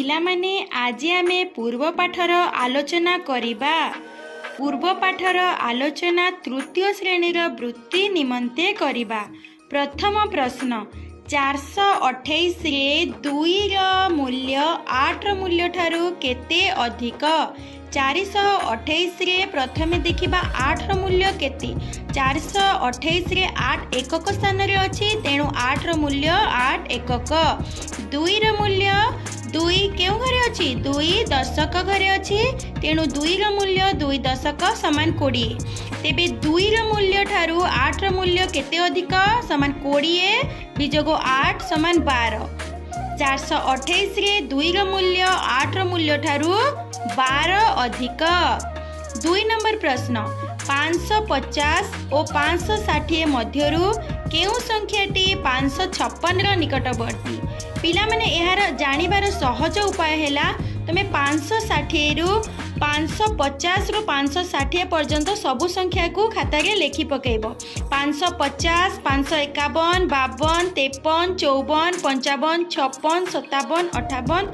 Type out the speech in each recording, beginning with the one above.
ପିଲାମାନେ, ଆଜି ଆମେ ପୂର୍ବ ପାଠର ଆଲୋଚନା କରିବା। ପୂର୍ବ ପାଠର ଆଲୋଚନା ତୃତୀୟ ଶ୍ରେଣୀର ବୃତ୍ତି ନିମନ୍ତେ କରିବା। ପ୍ରଥମ ପ୍ରଶ୍ନ, 428ରେ ଦୁଇର ମୂଲ୍ୟ ଆଠର ମୂଲ୍ୟ ଠାରୁ କେତେ ଅଧିକ? 428ରେ ପ୍ରଥମେ ଦେଖିବା ଆଠର ମୂଲ୍ୟ କେତେ। 428ରେ 8 ଏକକ ସ୍ଥାନରେ ଅଛି, ତେଣୁ ଆଠର ମୂଲ୍ୟ 8 ଏକକ। ଦୁଇର ମୂଲ୍ୟ, ଦୁଇ କେଉଁ ଘରେ ଅଛି? ଦୁଇ ଦଶକ ଘରେ ଅଛି, ତେଣୁ ଦୁଇର ମୂଲ୍ୟ 2 ଦଶକ ସମାନ 20। ତେବେ ଦୁଇର ମୂଲ୍ୟ ଠାରୁ ଆଠର ମୂଲ୍ୟ କେତେ ଅଧିକ? ସମାନ 20 ବିଯୋଗ 8 ସମାନ 12। 428ରେ ଦୁଇର ମୂଲ୍ୟ ଆଠର ମୂଲ୍ୟ ଠାରୁ 12 ଅଧିକ। 2 ନମ୍ବର ପ୍ରଶ୍ନ, 550 ଓ 560 ମଧ୍ୟରୁ କେଉଁ ସଂଖ୍ୟାଟି 556ର ନିକଟବର୍ତ୍ତୀ? ପିଲାମାନେ, ଏହାର ଜାଣିବାର ସହଜ ଉପାୟ ହେଲା, ତୁମେ 560ରୁ, 550ରୁ 560 ପର୍ଯ୍ୟନ୍ତ ସବୁ ସଂଖ୍ୟାକୁ ଖାତାରେ ଲେଖି ପକାଇବ। 550, 551, 52, 53, 54, 55, 56, 57, 58,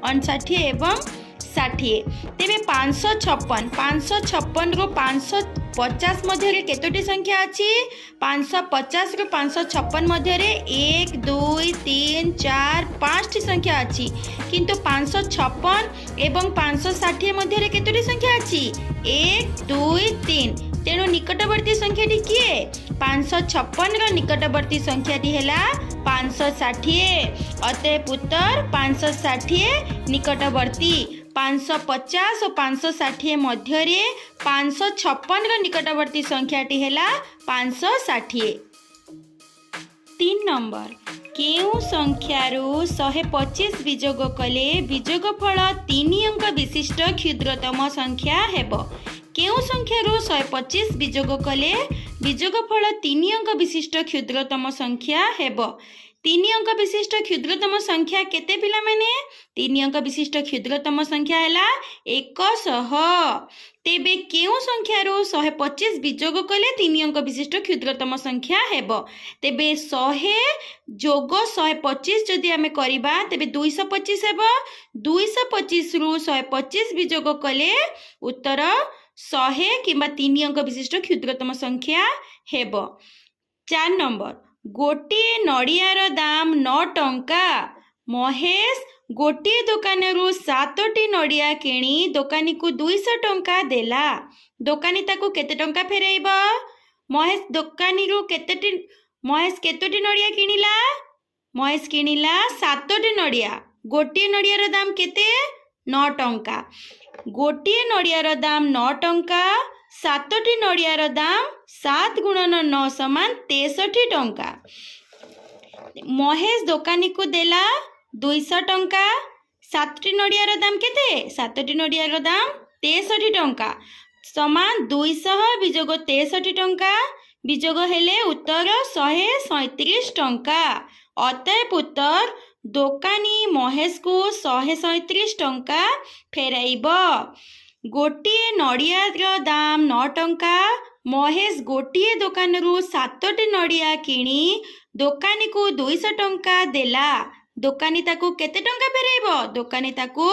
59 ଏବଂ 60। ତେବେ 556, 556ରୁ 550 ମଧ୍ୟରେ କେତୋଟି ସଂଖ୍ୟା ଅଛି? 550ରୁ 556 ମଧ୍ୟରେ 1, 2, 3, 4, 5ଟି ସଂଖ୍ୟା ଅଛି। କିନ୍ତୁ 556 ଏବଂ 560 ମଧ୍ୟରେ କେତୋଟି ସଂଖ୍ୟା ଅଛି? 1, 2, 3। ତେଣୁ ନିକଟବର୍ତ୍ତୀ ସଂଖ୍ୟାଟି କିଏ? 556ର ନିକଟବର୍ତ୍ତୀ ସଂଖ୍ୟାଟି ହେଲା 560। ଅତଏବ ଉତ୍ତର 560 ନିକଟବର୍ତ୍ତୀ। 550 ଓ 560 ମଧ୍ୟରେ 556ର ନିକଟବର୍ତ୍ତୀ ସଂଖ୍ୟାଟି ହେଲା 560। 3 ନମ୍ବର, କେଉଁ ସଂଖ୍ୟାରୁ 125 ବିଯୋଗ କଲେ ବିଯୋଗ ଫଳ 3 ଅଙ୍କ ବିଶିଷ୍ଟ କ୍ଷୁଦ୍ରତମ ସଂଖ୍ୟା ହେବ? କେଉଁ ସଂଖ୍ୟାରୁ 125 ବିଯୋଗ କଲେ ବିଯୋଗ ଫଳ 3 ଅଙ୍କ ବିଶିଷ୍ଟ କ୍ଷୁଦ୍ରତମ ସଂଖ୍ୟା ହେବ? 3 ଅଙ୍କ ବିଶିଷ୍ଟ କ୍ଷୁଦ୍ରତମ ସଂଖ୍ୟା କେତେ, ପିଲାମାନେ? 3 ଅଙ୍କ ବିଶିଷ୍ଟ କ୍ଷୁଦ୍ରତମ ସଂଖ୍ୟା ହେଲା 100। ତେବେ କେଉଁ ସଂଖ୍ୟାରୁ 125 ବିଯୋଗ କଲେ 3 ଅଙ୍କ ବିଶିଷ୍ଟ କ୍ଷୁଦ୍ରତମ ସଂଖ୍ୟା ହେବ? ତେବେ 100 ଯୋଗ 125 ଯଦି ଆମେ କରିବା, ତେବେ 225 ହେବ। 225ରୁ 125 ବିଯୋଗ କଲେ ଉତ୍ତର 100 କିମ୍ବା 3 ଅଙ୍କ ବିଶିଷ୍ଟ କ୍ଷୁଦ୍ରତମ ସଂଖ୍ୟା ହେବ। 4 ନମ୍ବର, ଗୋଟିଏ ନଡ଼ିଆର ଦାମ 9 ଟଙ୍କା। ମହେଶ ଗୋଟିଏ ଦୋକାନରୁ ସାତଟି ନଡ଼ିଆ କିଣି ଦୋକାନୀକୁ 200 ଟଙ୍କା ଦେଲା। ଦୋକାନୀ ତାକୁ କେତେ ଟଙ୍କା ଫେରାଇବ? ମହେଶ ଦୋକାନୀରୁ କେତୋଟି, ମହେଶ କେତୋଟି ନଡ଼ିଆ କିଣିଲା? ମହେଶ କିଣିଲା ସାତଟି ନଡ଼ିଆ। ଗୋଟିଏ ନଡ଼ିଆର ଦାମ କେତେ? 9 ଟଙ୍କା। ଗୋଟିଏ ନଡ଼ିଆର ଦାମ 9 ଟଙ୍କା। ସାତଟି ନଡ଼ିଆର ଦାମ 7 ଗୁଣନ 9 ସମାନ 63 ଟଙ୍କା। ମହେଶ ଦୋକାନୀକୁ ଦେଲା 200 ଟଙ୍କା। ସାତଟି ନଡ଼ିଆର ଦାମ କେତେ? ସାତଟି ନଡ଼ିଆର ଦାମ 63 ଟଙ୍କା ସମାନ 200 ବିଯୋଗ 63 ଟଙ୍କା। ବିଯୋଗ ହେଲେ ଉତ୍ତର 137 ଟଙ୍କା। ଅତଏବ ଉତ୍ତର, ଦୋକାନୀ ମହେଶକୁ 137 ଟଙ୍କା ଫେରାଇବ। ଗୋଟିଏ ନଡ଼ିଆର ଦାମ 9 ଟଙ୍କା। ମହେଶ ଗୋଟିଏ ଦୋକାନରୁ ସାତଟି ନଡ଼ିଆ କିଣି ଦୋକାନୀକୁ 200 ଟଙ୍କା ଦେଲା। ଦୋକାନୀ ତାକୁ କେତେ ଟଙ୍କା ଫେରାଇବ? ଦୋକାନୀ ତାକୁ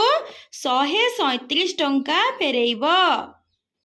137 ଟଙ୍କା ଫେରାଇବ।